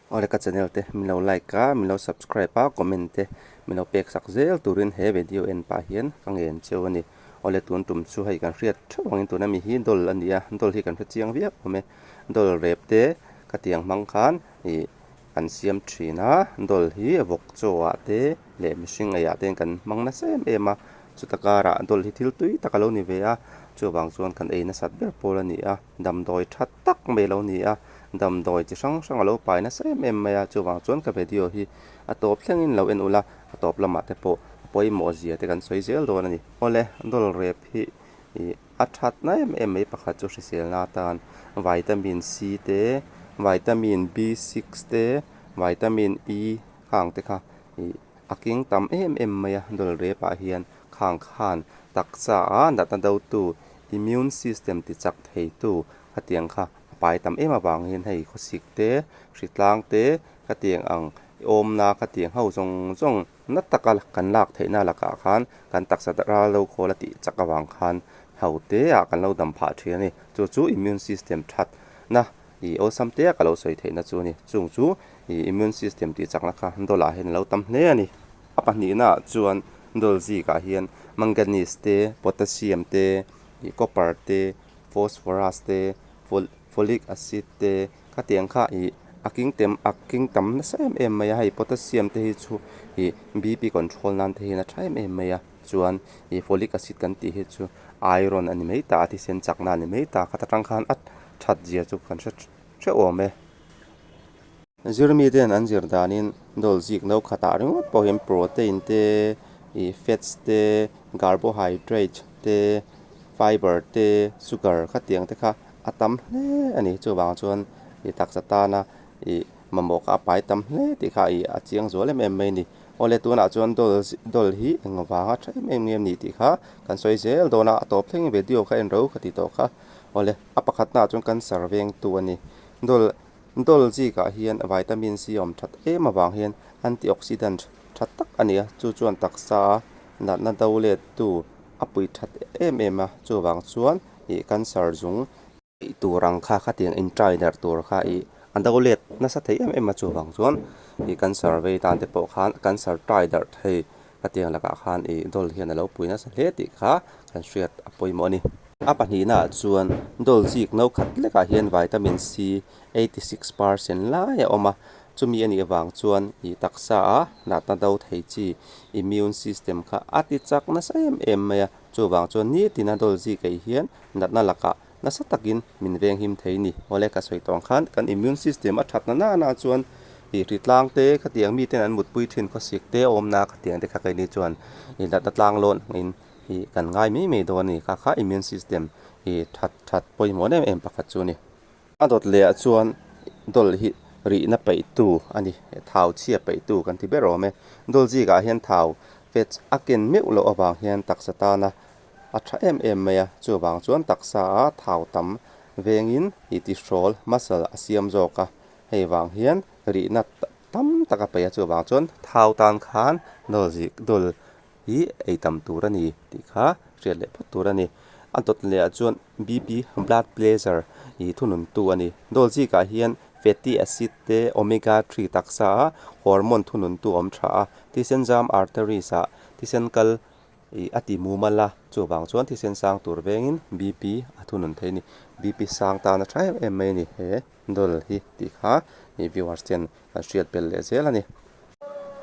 Awle ka channel te min lo like a, min lo subscribe a, comment te min lo pek sak zel turin he video en pah hian ka ngen cheu a ni. Awle tun tum chu hei kan hriat theuh angin tuna mi hi doll a ni a, doll hi kan hre chiang viau awm e. Doll rep te ka tiang hmang khan ih an siam thin a, doll hi vawk chaw ah te leh mihring ei ah te kan hmang nasa em em a, chuta karah doll hi thil tui tak a lo ni ve a, chuvang chuan kan ei nasat ber pawl a ni a, damdawi that tak mai a lo ni a, damdawi chi hrang hrang a lo pai nasa em em mai a, chuvang chuan ka video hi a tawp thlengin lo en ula, a tawp lamah te pawh a pawimawh zia te kan sawi zel dawn a ni. Awle, doll rep hi ih a thatna em em mai pakhat chu hriselna atan vitamin C te, vitamin B six te, vitamin E khang te kha ih a keng tam em em mai a doll rep ah hian khang khan taksa a natna do tu immune system ti chak thei tu khatiang kha a pai tam em avangin hei khawsik te hritlang te khatiang ang awmna khatiang ho zawng zawng na taka kan lak theihna lakah khan kan taksa ral lo khawl a tih chak avang khan ho te ah kan lo dam phah thin a ni. Chu chu immune system that na ih awlsam te a ka lo sawi theihna chu a ni. Chung chu ih immune system tih chakna kha dawl ah hian a lo tam hle a ni. A pahnihna ah chuan dawl zik ah hian manganese te, potassium te, ih copper te, phosphorus te, folic acid te khatiang kha ih a king tem a king tam nasa em em mai a hei potassium te hi chu ih bp control nan te hian a tha em em mai a chuan ih folic acid kan tih hi chu iron a ni mai ta a thisen chakna a ni mai ta khata tang khan a that zia chu kan hre hreuh awm e. Zirmi ten an zir danin dawl zik no khatah ringawt pawh hian protein te ih fats te carbohydrate te fiber te sugar khatiang te kha a tam hle a ni chuvang chuan ih taksa tana ih mamawh kha a pai tam hle tih kha ih a chiang zual em em mai a ni awle tunah chuan dawl dawl hi eng vanga tha em em nge a ni tih kha kan sawi zel dawn a a tawp thleng video kha en ro ka ti tawh kha awle a pakhat naah chuan cancer vengtu a ni dawl dawl zikah hian vitamin C a awm that em avang hian antioxidant tha tak a ni a chu chuan taksa natna do let tu a pui that em em a chuvang chuan ih cancer zung ih tur ang kha khatiang in trainer tur kha ih a do let nasa thei em em a chuvang chuan ih cancer vei tan te pawh khan cancer try darh thei khatiang lakah khan ih dawl hian a lo pui nasa hle tih kha kan hriat a pawimawh a ni. A pahnihna ah chuan dawl zik no khat lekah hian vitamin C 86 percent lai a awm a chumi a nih avang chuan ih taksa a natna do thei chi immune system kha a ti chak nasa em em mai a. Chuvang chuan nitin a dawl zi kei hian natna lakah nasa takin min veng him thei ni. Awle ka sawi tawng khan kan immune system a that na nana chuan ih hritlang te khatiang miten an mutpui thin khawsik te awmna khatiang te kha keini chuan ih natna tlang lawn angin ih kan ngai mai mai dawn a ni. Kha kha immune system ih that that pawimawh em em pakhat chu a ni. A dawt leh ah chuan dawl hi rihna peih tu a ni thau chhia peih tu kan ti ber awm e dawl zikah hian thau fats a ken meuh loh avang hian taksa tana a tha em em mai a chuvang chuan taksa a thau tam vengin ih tihrawl muscle a siam zawk a hei vang hian rihna tam tak a peih a chuvang chuan thau tan khan dawl zik dawl hi ei tam tur a ni tih kha hriat leh phawt tur a ni. A dawt leh ah chuan BP blood pressure ih thunun tu a ni. Dawl zikah hian fatty acid te omega three taksa a hormone thunun tu a awm tha a, thisen zam arteries ah thisen kal ih a ti mumal a, chuvang chuan thisen sang tur vengin BP a thunun thei a ni. BP sang tan a tha em em mai a ni he dawl hi tih kha ih viewers ten kan hriat belh leh zel a ni.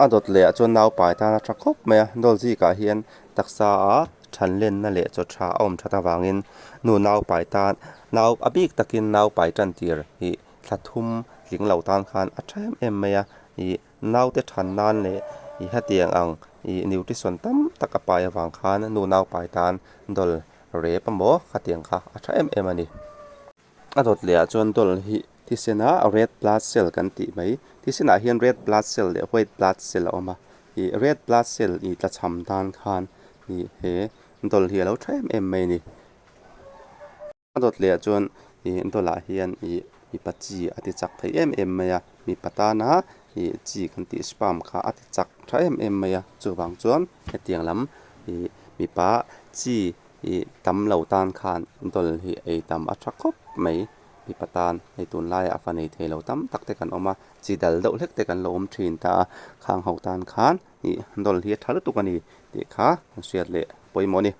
A dawt leh ah chuan naupai tan a tha khawp mai a, dawl zikah hian taksa a than lenna leh chaw tha a awm that avangin nu naupai tan nau a bik takin naupai tan tir ih thla thum tling lo tan khan a tha em em mai a, ih naute than nan leh ih hetiang ang ih nutrition tam tak a pai avang khan nu naupai tan dawl rep emaw khatiang kha a tha em em a ni. A dawt leh ah chuan dawl hi thisen a red blood cell kan tih mai thisen ah hian red blood cell leh white blood cell a awm a ih red blood cell ih tlachham tan khan ih he dawl hi a lo tha em em mai a ni a dawt leh ah chuan ih dawl ah hian ih mipa chi a ti chak thei em em mai a mipa tana ih chi kan tih sperm kha a ti chak tha em em mai a chuvang chuan hetiang lam ih mipa chi Ih tam lo tan khan dawl hi ei tam a tha khawp mai. Mipa tan hei tunlaiah fa nei thei lo tam tak te kan awm a, chi dal deuh hlek te kan lo awm thin ta a, khang ho tan khan ih dawl hi a tha lutuk a ni tih kha kan hriat leh pawimawh a ni.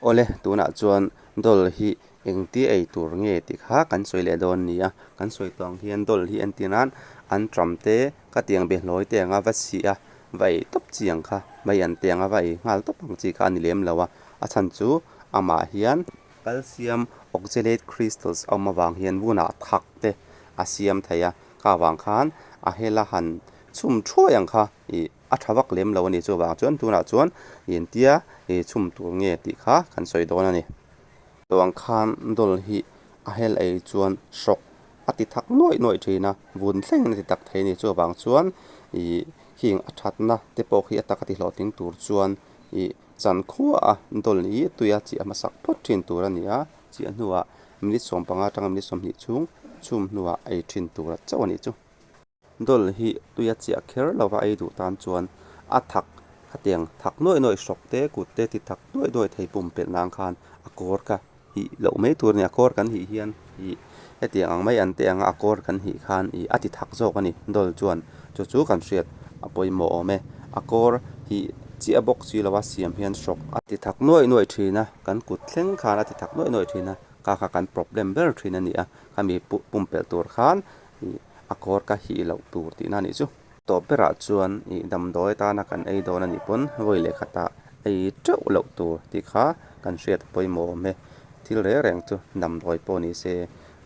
Awle tunah chuan dawl hi engti ei tur nge tih kha kan sawi leh dawn a ni a, kan sawi tawh ang hian dawl hi entir nan an ṭam te ka tiang behlawi te anga va chhih a va ei tawp chi ang kha mai an te anga va ei nghal tawp ang chi kha a ni lem lo a, a chhan chu amah hian. Calcium oxalate crystals a awm avang hian vunah thak te a siam thei a, kha avang khan a hela han chhum thuai ang kha ih a tha vak lem lo a ni. Chuvang chuan tunah chuan entia ih chhum tur nge tih kha kan sawi dawn a ni. Tuang khan dawl hi a hel ei chuan hrawk a ti thak nuaih nuaih thin a, vun thlengin a ti tak thei a ni. Chuvang chuan ih khing a thatna te pawh khi a taka ti hlawhtling tur chuan ih Chan khuaah dawl hi tuia chiah hmasak phawt thin tur a ni a, chiah hnuah minute 15 atanga minute 20 chhung chhum hnuah ei thin tur chauh a nih chu. Dawl hi tuia chiah kher lova ei duh tan chuan a thak khatiang thak nuaih nuaih hrawk te kut te ti thak nuaih nuaih thei pumpelh nan khan a kawr kha hih loh mai tur a ni. A kawr kan hih hian ih hetiang ang mai an teh anga a kawr kan hih khan ih a ti thak zawk a ni. Dawl chuan chu chu kan hriat a pawimawh awm e. A kawr hih chiah bawk si lova siam hian hrawk a ti thak nuaih nuaih thin a, kan kut thleng khan a ti thak nuaih nuaih thin a, kha kha kan problem ber thin a ni a, khami pumpelh tur khan ih a kawr ka hih loh tur tihna a nih chu. Tawp berah chuan ih damdawi atana kan ei dawn a nih pawn vawi leh khatah ei teuh loh tur tih kha kan hriat pawimawh awm e. Thil reng reng chu damdawi pawh ni se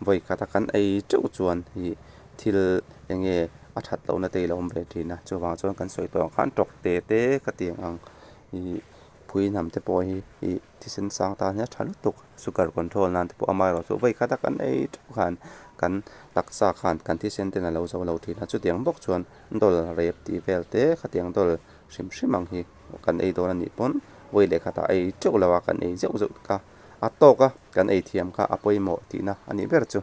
vawi khata kan ei teuh chuan ih thil eng nge a that lohna te i lo awm ve thin a. Chuvang chuan kan sawi tawh ang khan tawk te te ka ti ang ih phui hnam te pawh hi ih thisen sang tan hian a tha lutuk sugar control nan te pawh amaherawh chu vawi khat a kan ei teuh khan kan taksa khan kan thisen ten a lo zo lo thin a chutiang bawk chuan dawl rep tih vel te khatiang dawl hrim hrim ang hi kan ei dawn a nih pawn vawi leh khatah ei teuh lo a kan ei zeuh zeuh kha a tawk a kan ei thiam kha a pawimawh tihna a nih ber chu.